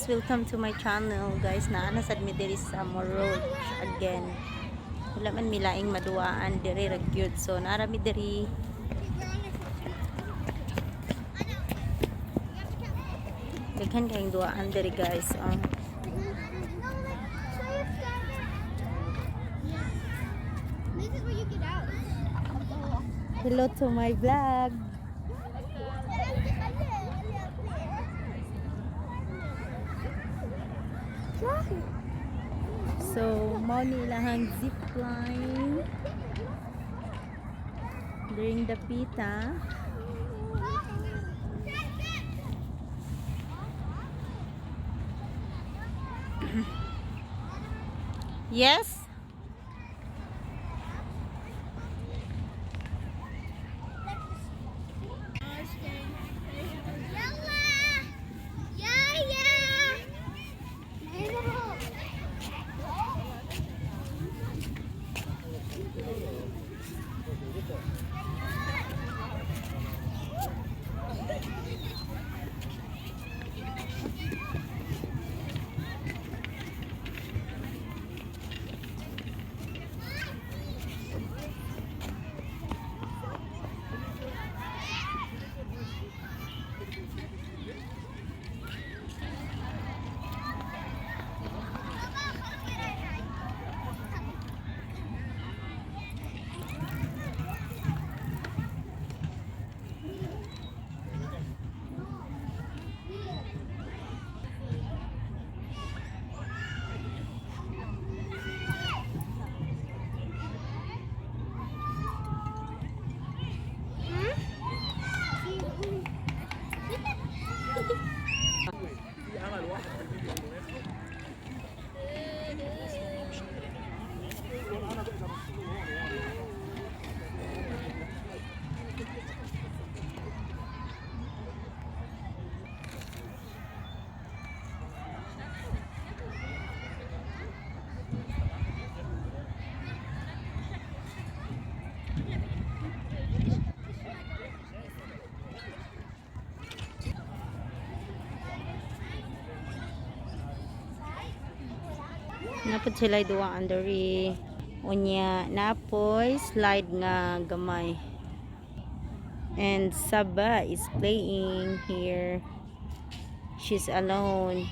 Welcome to my channel, guys. Naa na sad mi diri sa Moroj again. Wala man mi laing maduwaan diri ra gyud. So naa ra mi diri. Daghan kayong duwaan diri, guys. Oh. This is where you get out of the hole. Hello to my vlog. So, mao ni ilahang zip line during the pita. Yes? يلا يا يا. Naa pod sila duwaan diri. Unya naa poy slide nga gamay. And Saba is playing here. She's alone.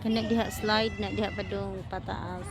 أنا أنا Kana diha slide na diha padung pataas.